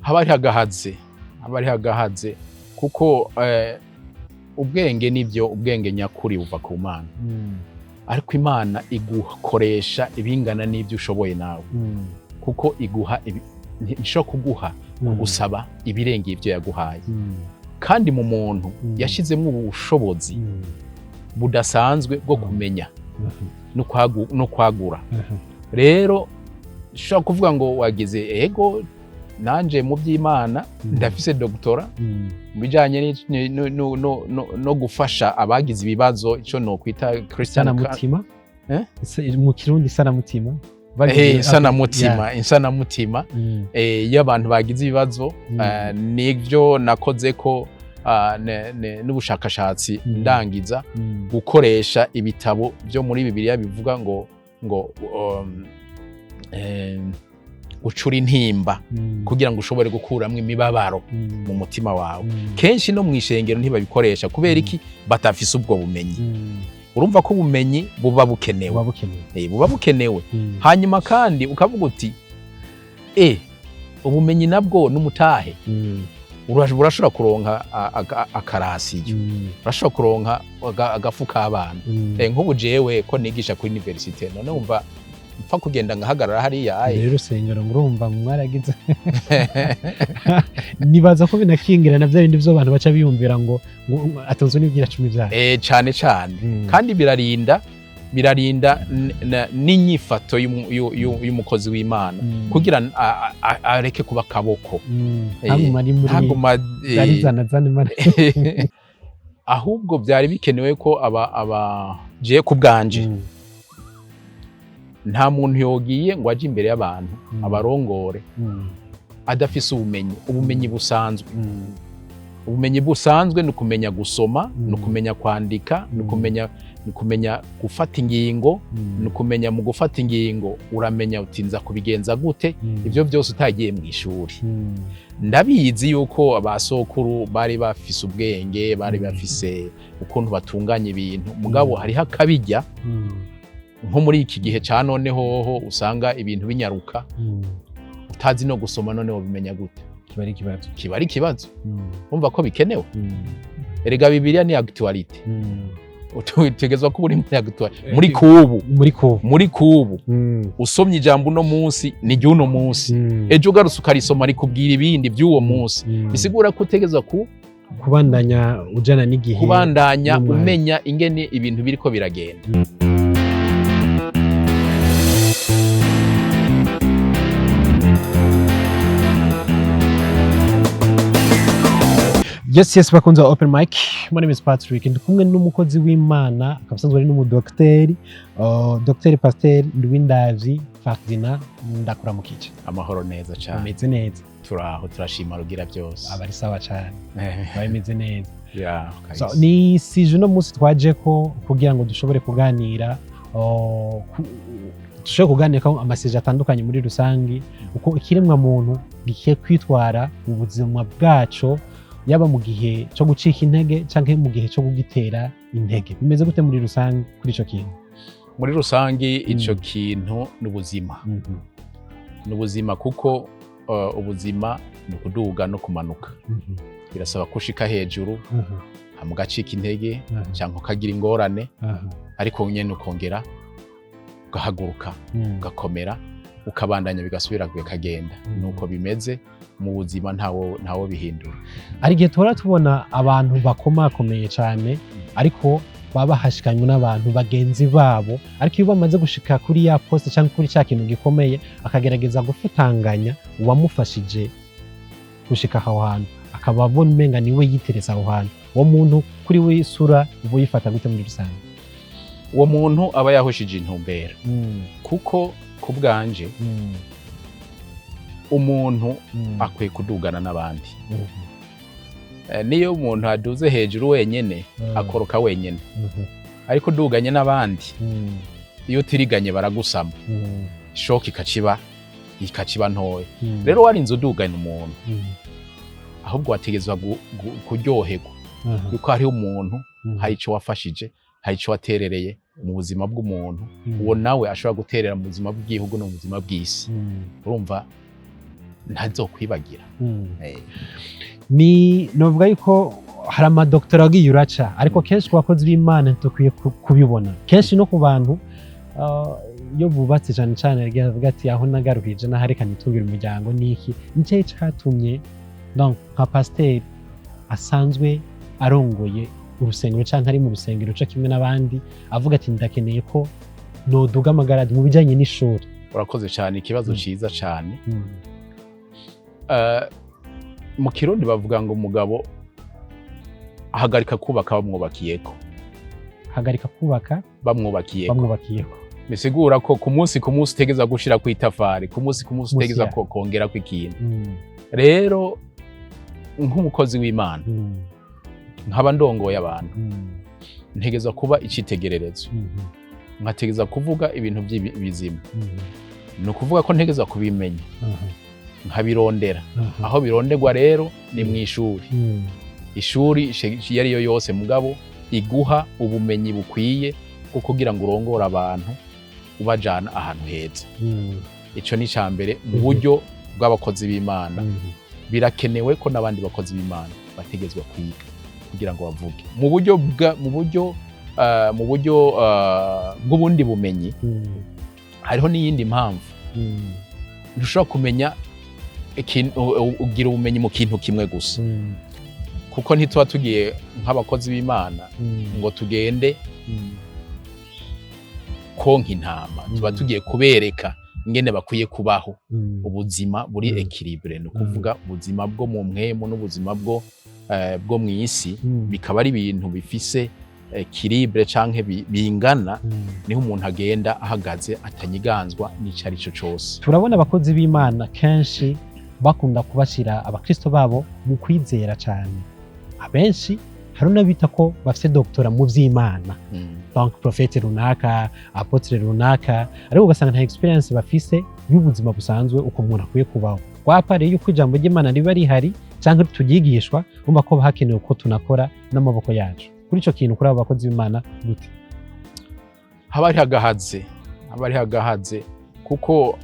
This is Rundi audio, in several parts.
Haba hariho agahaze, haba hariho agahaze, kuko ubwenge, nibyo, ubwenge nyakuri buva ku Mana, ariko Imana igukoresha ibingana n'ibyo ushoboye nawe, kuko iguha ntishobora kuguha, kugusaba ibirengeye ibyo yaguhaye. Kandi mu muntu yashyizemo ubushobozi budasanzwe bwo kumenya no kwagura. Rero ushobora kuvuga ngo wagize ego, nanje mu by'Imana ndafise doctorat mu bijyanye no gufasha abagize ibibazo, icyo nokwita Christian Isanamutima. Eh? Mu Kirundi isanamutima. Insanamutima, insanamutima. Iyo abantu bagize ibibazo, nibyo nakoze ko n'ubushakashatsi, ndangiza gukoresha ibitabo byo muri Bibiliya bivuga ngo gucura intimba kugira ngo ushobore gukuramo imibabaro mu mutima wawe. Kenshi no mu ishengero ntibabikoresha. Kubera iki? Batafise ubwo bumenyi. Urumva ko ubumenyi buba bukenewe. Buba bukenewe. Buba bukenewe. Hanyuma kandi ukavuga uti ubumenyi nabwo n'umutahe. Urashobora kuronka akarasiyo, urashobora kuronka agafu k'abana. Nk'ubu jewe ko nigisha kuri université, none wumva mpfa kugenda ngahagarara hariya aye? Rero urusengero murumva mwaragize, nibaza ko binakingira na bya bindi by'abantu baca biyumvira ngo atunzwe n'ibyira cumi byayo. Cane cane. Kandi birarinda n'inyifato y'umukozi w'Imana kugira areke kuba akaboko. Ntaguma ari muri ntaguma zana zana imana. Ahubwo byari bikenewe ko aba je ku bwanje, nta muntu yogiye ngo aje imbere y'abantu abarongore adafise ubumenyi busanzwe. Ubumenyi busanzwe ni ukumenya gusoma, ni ukumenya kwandika, ni ukumenya gufata ingingo, ni ukumenya mu gufata ingingo uramenya uti nza kubigenza gute. Ibyo byose utagiye mu ishuri. Ndabizi yuko abasokuru bari bafise ubwenge, bari bafise ukuntu batunganya ibintu, mugabo hariho akabijya nko muri iki gihe ca none hoho usanga ibintu binyaruka, utazi no gusoma, none wobimenya gute? Kiba ari ikibazo. Kiba ari ikibazo. Urumva ko bikenewe. Erega Bibiliya ni actualité. Utegezwa kuba uri muri actualité, muri kubu. Muri ko. Muri kubu. Usomye ijambo uno munsi ni ry'uno munsi, ejo ugarutse ukarisoma rikubwira ibindi by'uwo munsi. Bisigura ko utegezwa ku kubandanya ujana n'igihe, kubandanya n'umwanya. Umenya ingene ibintu biriko biragenda. Yes, bakunze wa Open Mic, my name is Patrick, ndi kumwe n'umukozi w'Imana akaba asanzwe ari n'umudokiteri, Dr Pasteur Nduwindavyi Ferdinand, ndakuramukije. Amahoro neza cyane. Umeze neza? Turaho, turashima Rugira byose. Aba ari sawa cyane, bimeze neza. Ya. So, Kabisa. Ni sije uno munsi twaje ko kugira ngo dushobore kuganira, dushobore kuganira ko ama sujets atandukanye muri rusangi, uko ikiremwa muntu gikiye kwitwara mu buzima bwaco, yaba mu gihe cyo gucika intege canke mu gihe cyo kugitera intege. Bimeze gute muri rusange kuri ico kintu? Muri rusangi ico kintu ni ubuzima, ni ubuzima, kuko ubuzima ni ukuduga no kumanuka. Birasaba ko ushika hejuru hama ugacika intege cyangwa ukagira ingorane, ariko nyene ukongera ugahaguruka, ugakomera, ukabandanya, bigasubira bikagenda. Nuko bimeze mu buzima, ntawo bihindura. Hari igihe tuhora tubona abantu bakomakomeye cyane, ariko baba bahashikanywe n'abantu bagenzi babo, ariko iyo bamaze gushika kuri ya poste cyangwa kuri cya kintu gikomeye, akagerageza gufutanganya uwamufashije gushika aho hantu, akaba abona umenga niwe yiteretse aho hantu. Uwo muntu kuri we isura uba uyifata gute muri rusange? Uwo muntu aba yahushije intumbero, kuko ku bwanje umuntu akwiye kudugana n'abandi. Niyo umuntu aduze hejuru wenyene, akoroka wenyene, ariko uduganye n'abandi, iyo utiriganye baragusama, choc ikaciba ntoya. Rero warinze udugana umuntu, ahubwo wategezwa kuryoherwa yuko hariho umuntu, hari ico wafashije, hari ico waterereye mu buzima bw'umuntu, uwo nawe ashobora guterera mu buzima bw'igihugu no mu buzima bw'isi. Urumva Ntazokwibagira. Ni novuga yuko hari amadoktora agiye uraca, ariko kenshi ku bakozi b'Imana ntitukwiye kubibona kenshi, no ku bantu iyo bubatse cyane cyane avuga ati: "Aho nagaruhije nahareka nitungire umuryango." Niki nicyo catumye, donc nka pasiteri asanzwe arongoye urusengero canke ari mu rusengero co kimwe n'abandi, avuga ati: "Ndakeneye ko noduga amagaradi mu bijanye n'ishuri"? Urakoze cyane, ikibazo ciza cyane. Mu Kirundi bavuga ngo umugabo ahagarika kubaka bamwubakiyeko. Hagarika kubaka bamwubakiyeko. Bamwubakiyeko. Bisigura ko ku munsi utegeza gushira ku itafari, ku munsi Munsi utegeza ya. kongerako ikintu. Rero nk'umukozi w'Imana, nkaba ndongoye abantu, ntegeza kuba icitegererezo, nkategeza kuvuga ibintu bizima. Ni ukuvuga ko ntegeza kubimenya, nkabirondera. Aho bironderwa rero ni mu ishuri. Ishuri iyo ari yo yose, mugabo iguha ubumenyi bukwiye bwo kugira ngo urongore abantu ubajana ahantu heza. Ico ni ica mbere mu buryo bw'abakozi b'Imana. Birakenewe ko n'abandi bakozi b'Imana bategezwa kwiga kugira ngo bavuge mu buryo bw'ubundi bumenyi. Hariho n'iyindi mpamvu. Ntushobora kumenya ikintu, ugira ubumenyi mu kintu kimwe gusa, kuko ntituba tugiye nk'abakozi b'Imana ngo tugende konka intama, tuba tugiye kubereka ingene bakwiye kubaho ubuzima buri équilibré, ni ukuvuga ubuzima bwo mu mpwemu n'ubuzima bwo mu isi, bikaba ari ibintu bifise équilibre canke bingana. Niho umuntu agenda ahagaze atanyiganzwa n'ico ari cyo cose. Turabona abakozi b'Imana kenshi bakunda kubashyira abakristo babo mu kwizera cyane. Abenshi hari n'abita ko bafite doctorat mu by'Imana, donc prophète runaka, apôtre runaka, ariko ugasanga nta expérience bafise y'ubuzima busanzwe, uko umuntu akwiye kubaho. Wapa rero yuko ijambo ry'Imana riba rihari cyangwa turyigishwa, urumva ko hakenewe ko tunakora n'amaboko yacu kuri ico kintu. Kuri abo bakozi b'Imana gute? Haba hari agahaze, kuko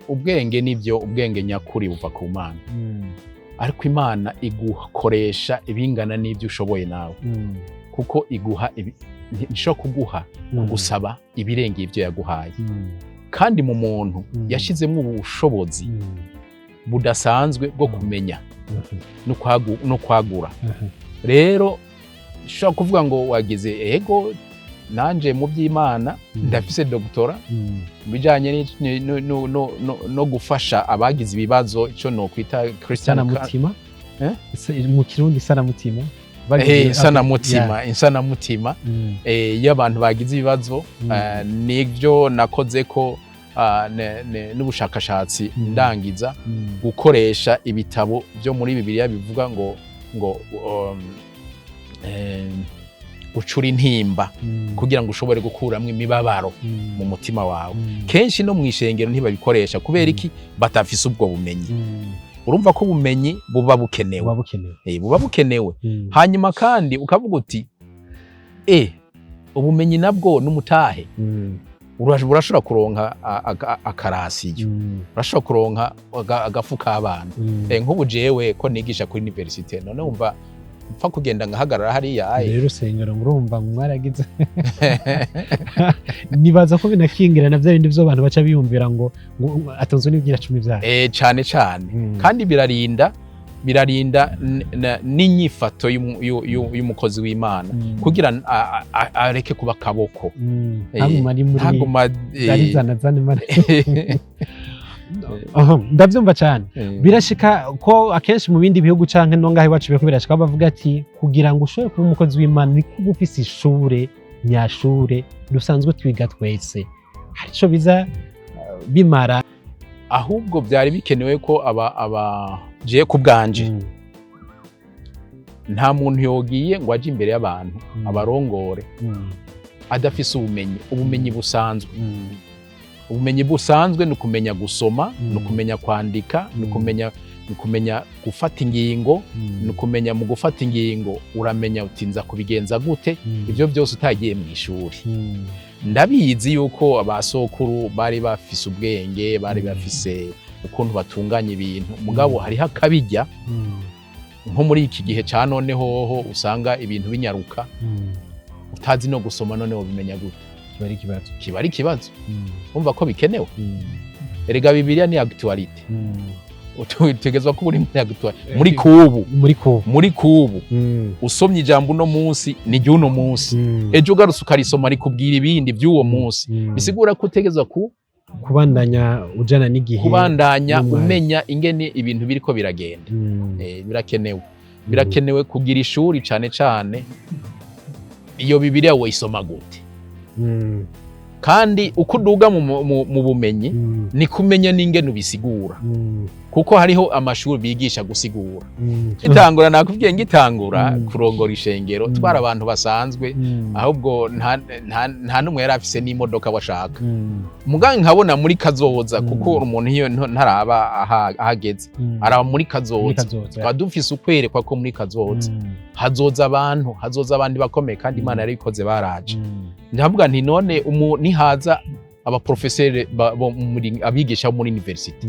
ubwenge, nibyo, ubwenge nyakuri buva ku Mana, ariko Imana igukoresha ibingana n'ibyo ushoboye nawe, kuko iguha ntishobora kuguha gusaba ibirengeye ibyo yaguhaye. Kandi mu muntu yashizemo ubushobozi budasanzwe bwo kumenya no kwagura. Rero ushobora kuvuga ngo wagize ego, nanje mu by'Imana ndafise doctorat mu bijanye no gufasha abagize ibibazo, ico nokwita Christian Sanamutima. Eh? Mu Kirundi sanamutima. Insanamutima, insanamutima. Iyo abantu bagize ibibazo, nivyo nakoze ko n'ubushakashatsi, ndangiza gukoresha ibitabo byo muri Bibiliya bivuga ngo gucura intimba kugira ngo ushobore gukuramwo imibabaro mu mutima wawe. Kenshi no mu ishengero ntibabikoresha. Kubera iki? Batafise ubwo bumenyi. Urumva ko ubumenyi buba bukenewe. Buba bukenewe. Buba bukenewe. Hanyuma kandi ukavuga uti ubumenyi nabwo n'umutahe. Urashobora kuronka akarasiyo, urashobora kuronka agafu k'abana. Nk'ubu jewe ko nigisha kuri université, none wumva mpfa kugenda ngahagarara hariya aye? Rero urusengero murumva mwaragize, nibaza ko binakingira na bya bindi by'abantu baca biyumvira ngo atunzwe n'ibyira cumi byayo. Cane cane. Kandi birarinda n'inyifato y'umukozi w'Imana kugira areke kuba akaboko. Ntaguma ari muri ntaguma arizana zana imana. Aha, ndabyumva cyane. Birashika ko akenshi mu bindi bihugu canke no ngaho iwacu biriko birashika, bavuga ati kugira ngo ushobore kuba umukozi w'Imana ni kuba ufise ishure nyashure dusanzwe twiga twese. Hari ico biza bimara. Ahubwo byari bikenewe ko aba jewe ku bwanje, nta muntu yogiye ngo aje imbere y'abantu abarongore adafise ubumenyi busanzwe. Ubumenyi busanzwe ni ukumenya gusoma, ni ukumenya kwandika, ni ukumenya gufata ingingo, ni ukumenya mu gufata ingingo uramenya uti nza kubigenza gute. Ibyo byose utagiye mu ishuri. Ndabizi yuko abasokuru bari bafise ubwenge, bari bafise Ukuntu batunganya ibintu, mugabo hariho akabijya nko muri iki gihe ca none hoho usanga ibintu binyaruka, utazi no gusoma, none wobimenya gute? Kiba ari ikibazo. Kiba ari ikibazo. Umva ko bikenewe. Erega Bibiliya ni actualité. Utegezwa ko uri muri actualité, muri kubu. Muri ko. Muri kubu. Usomye ijambo uno munsi ni ry'uno munsi, ejo ugarutse ukarisoma rikubwira ibindi by'uwo munsi. Bisigura ko utegezwa ku kubandanya ujana n'igihe. Kubandanya n'umwanya. Umenya ingene ibintu biriko biragenda. Birakenewe, birakenewe kugira ishuri, cane cane iyo Bibiliya woyisoma gute? Kandi uko uduga mu bumenyi, ni kumenya n'ingene ubisigura, kuko hariho amashuri bigisha gusigura. Ngitangura, nakubwiye, ngitangura kurongora ishengero, twara abantu basanzwe, ahubwo nta n'umwe yari afise n'imodoka washaka. Muga nkabona muri kazoza, kuko umuntu iyo ntaraba ahageze, araba muri muri kazoza. Kazoza. Tukaba dufise ukwerekwa ko muri kazoza hazoza abantu, hazoza abandi bakomeye, kandi Imana yarabikoze, baraje. Ndavuga nti none nihaza abaprofeseri abigisha bo muri université,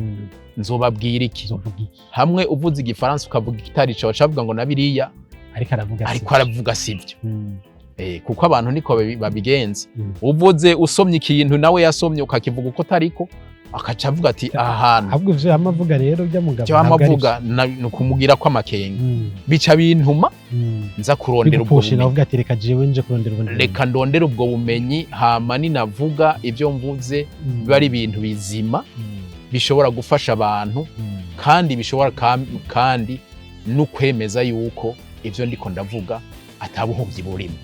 nzobabwira iki? Uzovuga iki? Hamwe uvuze igifaransa ukavuga ikitari ico, bacavuga ngo na biriya ariko aravuga ariko si. Aravuga sivyo. Kuko abantu niko babigenza. Uvuze, usomye ikintu nawe yasomye, ukakivuga uko tariko, akaca avuga ati aha hantu Ahubwo ivyo yama avuga rero by'amugabo ivyo ntabwo ari amavuga ni ukumugira ko amakenga. Bica bintuma nza kurondera ubwo bigupushira bumenyi. Avuga ati reka jewe nje kurondera ubundi bumenyi. Reka ndondere ubwo bumenyi, hama ninavuga ibyo mvuze biba ari ibintu bizima, bishobora gufasha abantu, kandi bishobora kandi no kwemeza yuko ivyo ndiko ndavuga atabuhumyi burimo.